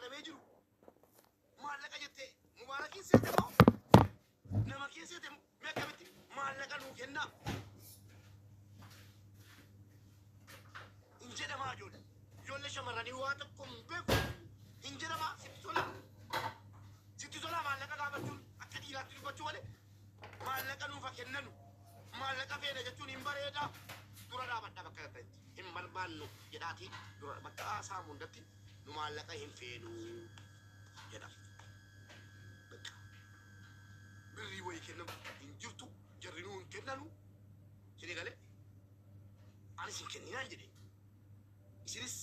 waraanamee jiru maallaqa jettee Mubaarakiin seete moo nama kee seete moo mee akkamitti maallaqa nuu kennaa hin jedhamaa ijoollee ijoollee shamarranii waa tokko hin beeku hin jedhamaa sitti tola sitti tolaa maallaqa gaafachuun akka dhiiraatti dubbachuu malee maallaqa nuufa kennanu maallaqa feena jechuun hin bareedaa dura dhaabadha bakka ta'etti hin barbaannu jedhaatii dura bakka haasaa hundatti nu maallaqa hin feenu jedha. Bakka birrii wayii kennamu hin jirtu jarri nuu hin kennanu jedhee galee anis hin kenninaan jedhe isinis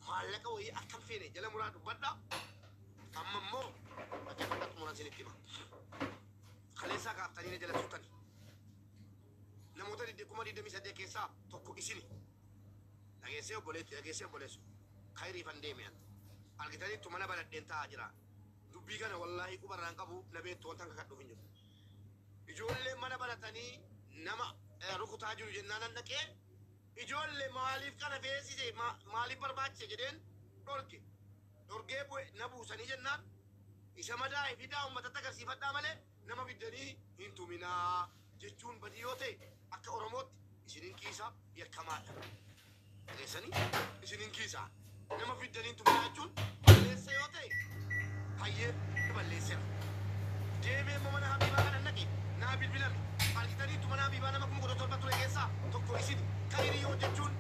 maallaqa wayii akkam feene jala muraa dubbadhaa amma immoo dhaggeeffadhaa xumuran isinitti hima. Kaleessaa kaaftanii na jala turtani. Namoota 28,000 keessaa tokko isini. Dhageessee obboleetti dhageessee obboleessu. Kayriifan deeme an. Argitaniittu mana banadheen taa'aa jira. Dubbii kana wallaahi qubarraan qabu na beektu wanta kakadhuuf hin jiru. Ijoolleen mana banatanii nama rukutaa jiru jennaan nan dhaqee ijoollee maaliif kana feesise maaliif barbaachise jedheen dhorge. Dhorgee bu'e na buusanii jennaan isa madaa'e fidaa uummatatti agarsiifadhaa malee nama fiddanii hin tuminaa jechuun badii yoo ta'e akka Oromootti isinin kiisa yakkamaadha. Dhageessanii isinin kiisa nama fiddanii hin tuminaa jechuun balleessa yoo ta'e hayyee balleesseera. Deemee immoo mana Habiibaa kana naqe naa bilbilame argitaniittu mana Habiibaa nama 17,000 ture keessaa tokko isini kayrii hojjechuun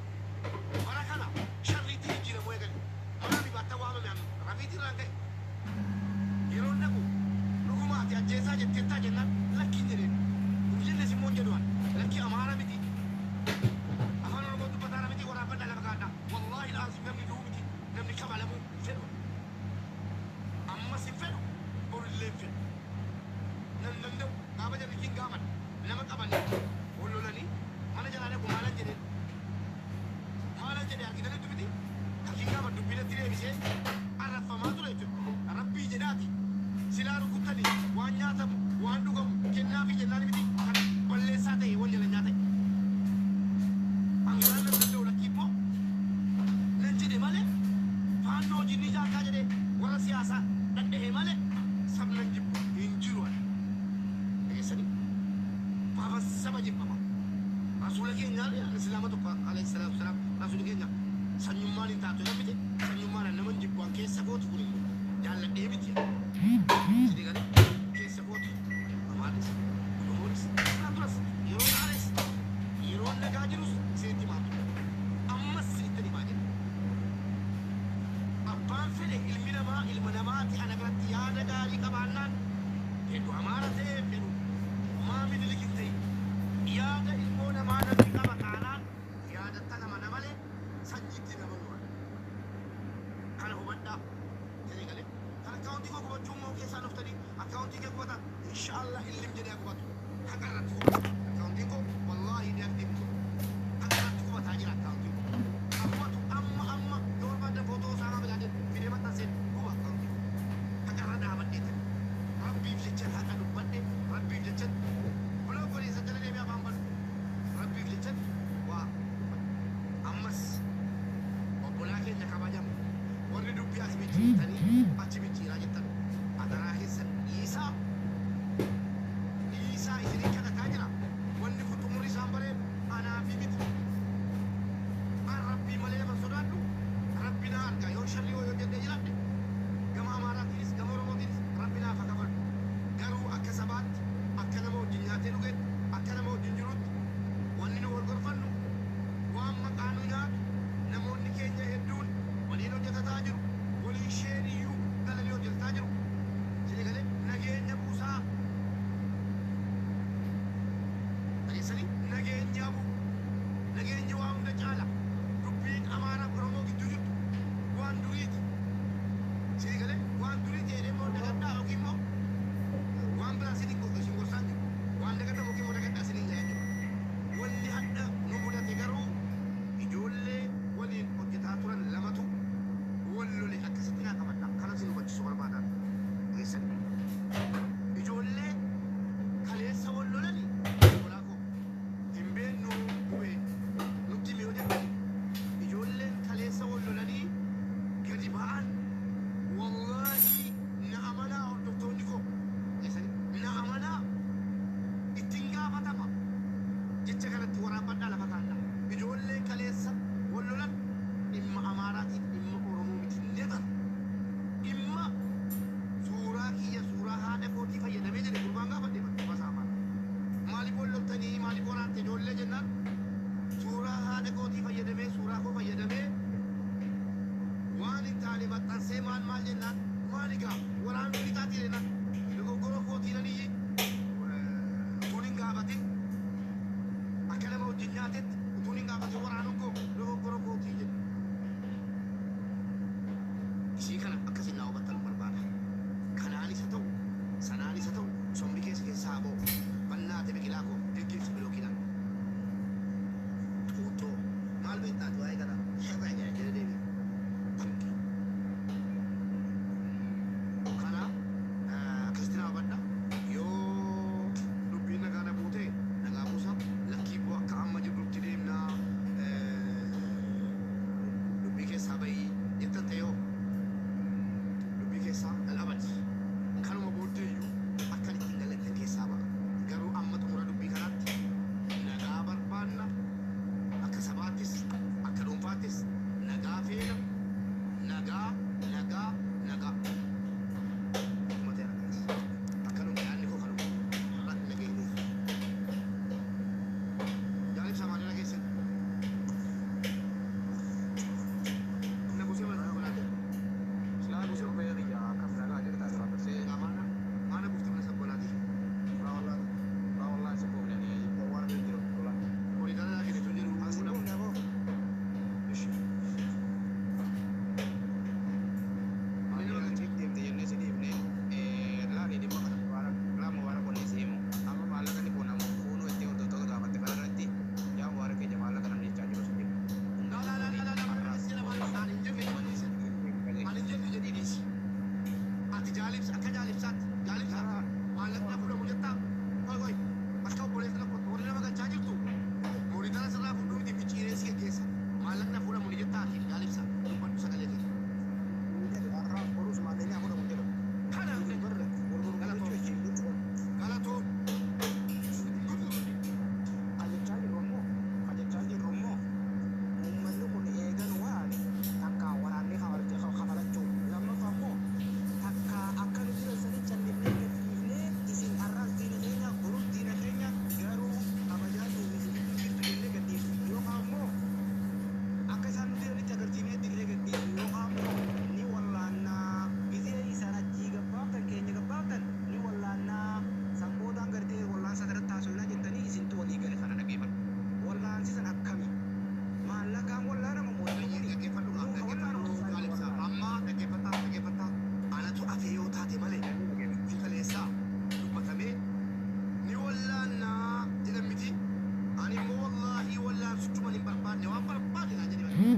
bara kana sharriitti jijjiiramuu eegale. Mana Habiibaatti waamame an rafiitii irraan ka'e. Yeroo naqu dhuguma ati ajjeesaa jetteettaa jennaan lakkiin jedheen. Hin jennes immoo hin jedhu an lakki Amaara miti. Afaan Oromoo dubbataara miti waraabbadhaa lafa kaa'adhaa. Wallaahi laazim namni du'u miti namni kabalamuu hin fedhu. Ammas hin fedhu borillee hin fedhu. Nan danda'u gaafa jarri kin gaafan nama qabanii wal lolanii mana jalaa dhaqu maalan jedheen. Maalan jedhe argitanitti miti kakin gaafa dubbiinatti deebisee arraffamaa ture jechuudha. Rabbii jedhaati silaa rukuttanii waan nyaatamu waan dhugamu kennaafi jennaan miti kan balleessaa ta'e wanjalanyaa ta'e. Angalaan nan danda'u lakkii immoo nan jedhe malee faannoo hojiin jaakkaa jedhee warra siyaasaa dhadhahe malee sabnan jibbu hin jiru ani. Dhageessanii maafa saba jibbama. Rasuula keenya islaama tokko alayhi salaatu wasalaam rasuula keenya sanyummaan hin taatu jedhan miti sanyummaan nama hin jibbu an keessa kootu kun immoo jaalladhee miti. Sidii galee keessa kootu Amaaris Oromoonis kanaan duras yeroo aares yeroo nagaa jirus isinitti himaa ture. Ammas isinitti himaa jira. Abbaan fedhe ilmi namaa ilma namaati ana biratti yaada gaarii qabaannaan fedhu Amaara ta'ee fedhu maa Minilik hin ta'in yaada ilmoo namaa namni qaba taanaan yaadatta nama na malee sanyiitti nama nuwan. Kana hubadhaa. Jedhee galee. Kan akkaawuntii koo gubachuu immoo keessaa dhuftanii akkaawuntii kee gubata inshaallah illim jedhee gubatu. Haqa irratti gubata. Akkaawuntiin koo wallaahi deactive godhu. Haqa irratti gubataa jira akkaawuntiin koo. Kan gubatu amma amma yoo barbaaddan footoo Osaamaa bin Laden fidee maxxanseen guba akkaawuntii koo. Haqa irra dhaabadhee ta'e. Rabbiif jechan haqa dubbadhe rabbiif jechan block godhe isa jala deemee afaan banu. Rabbiif jechan waa dubbadhe. Ammas obbolaa keenya kabajamu warri dubbii as micciirtanii achi micciiraa jettan adaraa keessan dhiisaa dhiisaa isinin kadhataa jira. Wanni kun xumurri isaan bareedu anaafi miti. An rabbii malee nama hin sodaadhu rabbi naa arga yoo sharrii wayii hojjedhee jiraadhe gama Amaaraatiinis gama Oromootiinis rabbi naaf haa kafalu. Garuu akka sabaatti akka nama wajjin nyaatee dhugeetti akka nama wajjin jirutti wanni nu wal gorfannu waan maqaa nu nyaatu namoonni keenya hedduun waliin hojjetataa jiru waliin sheerii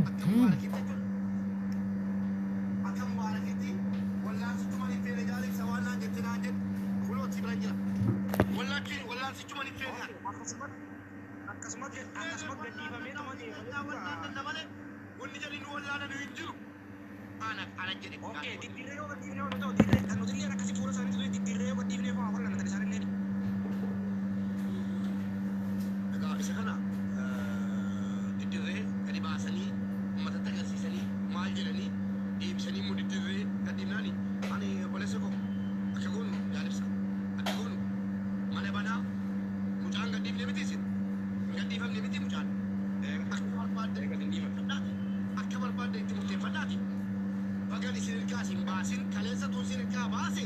Akka Mubaarakitti jechuudha. Akka Mubaarakitti wallaansichuma hin feene jaalibsa waan naan jette naan jedhe kunoo si biran jira. Wallaansichuma hin feene ani. Akkasumas gadhiifameetuma deemanii Wallaanan malee wanni jedhi nu wallaanan hin jiru. Ana ana jedhe. Okay, diddiirree yoo gadhiifnee yoo ta'u diddiirree kan nuti illee akkasii fuula isaanii ture diddiirree yoo gadhiifnee fa'aa wallaan isaan illee. Egaa isa kana diddiirree gadi baasanii uummatatti agarsiisanii maal jedhanii deebisanii immoo diddiirree gadhiifnaani ani obboleessa koo akka goonu jaalibsa akka goonu mana banaa mucaan gadhiifne miti isin hin gadhiifamne miti mucaan akka barbaadde murteeffadhaati akka barbaadde itti murteeffadhaati bagan isin hirkaa isin baasin kaleessa tun isin hirkaa baase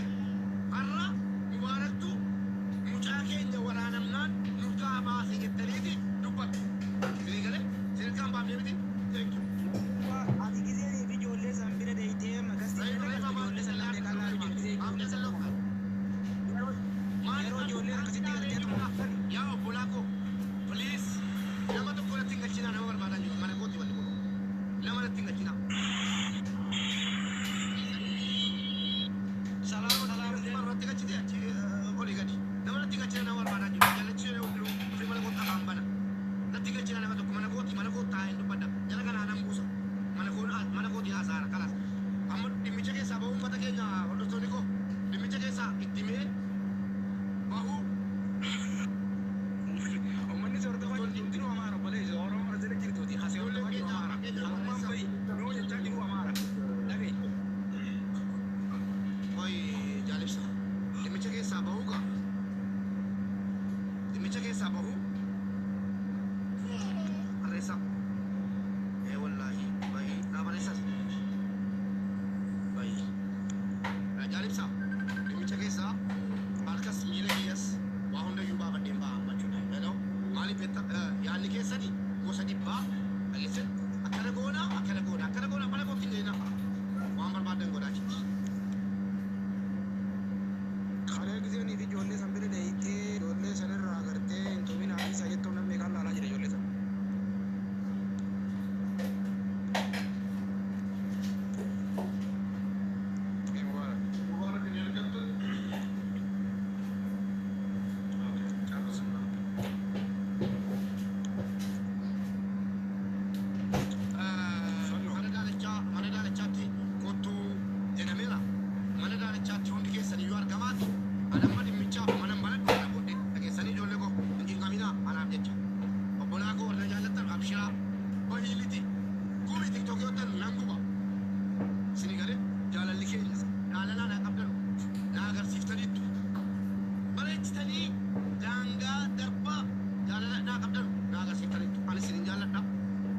har'a Mubaaraktu mucaa keenya waraanamnaan nurkaa baase jettaniiti dubbatu. Isinii galee isin hirkaa hin baafne miti. Thank you. Ati gizee fi ijoollee san bira deeyitee magastii ijoollee san lamee kan laalu jiru gizee ijoollee san yeroo ijoolleen akkasitti gartee tuma. Yaa obbolaa koo, please, nama tokko irratti hin galchinaa, nama barbaadan jiru mana kooti wanni kun nama irratti hin galchinaa. Salaama salaama. Nama irratti galchite achi olii gadi nama irratti galchina nama barbaadan jiru jaalachuu yoo hundinuu ofii mana koo afaan bana irratti galchina nama tokko mana kooti mana koo taa'een dubbadha jala kanaa nan buusa mana koo mana kooti haasaara kalaas amma dhimmicha keessaa bahuu uummata keenya hordoftoonni koo dhimmicha keessaa itti mee bahuu. Uummanni si hordofaa jirtu hundinuu Amaara obboleessi Oromoo irra jala jirtuuti. Asi hordofaa jiru Amaara. Ammaan bahi noo jechaa jiru Amaara. Dhaga'i. Oi, jaalibsa. Dhimmicha keessaa bahuu gaa. Dhimmicha keessaa bahuu. Barreessaa. Ee wallaahi bahii naa barreessas. Bahii. Jaalibsa. Dhimmicha keessaa harkas miila kiyyas waa hundayyuu baafadheen ba'a jechuudha. Hello. Maaliif jetta yaadni keessani gosa dhibbaa dhageessan akkana goona akkana goona akkana goona mana kootti hin deena waan barbaadan godhaa jechuudha. Kalee gizeenii fi ijoollee san bira deeyitee ijoollee sanirraa gartee hin tuminaa isa jettuun namni kan laalaa jira ijoollee san. Mubaarak. Mubarak ni argattan? Okay, carrasna. Mana daalachaa mana daalachaatti kottuu jedhameera. Mana daalachaatti hundi keessan iyyuu argamaati. Ani amma dhimmichaaf mana hin banadhu kana booddee dhageessanii ijoollee koo hin cinqaminaa anaaf jecha. Obbolaa koo warra jaallattan abshiraa bahii miti. Gubi TikTokii hojjetan nan guba. Isinii galee jaalalli keenya jaalalaa naa qabdanu naa agarsiiftaniittu. Bareechitanii daangaa darbaa jaalala naa qabdanu naa agarsiiftaniittu. Ani isinin jaalladha.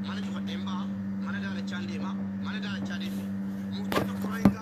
Mana cufadheen ba'a. Mana daalachaan deema. Mana daalachaa deemne. Murtoo tokko irra hin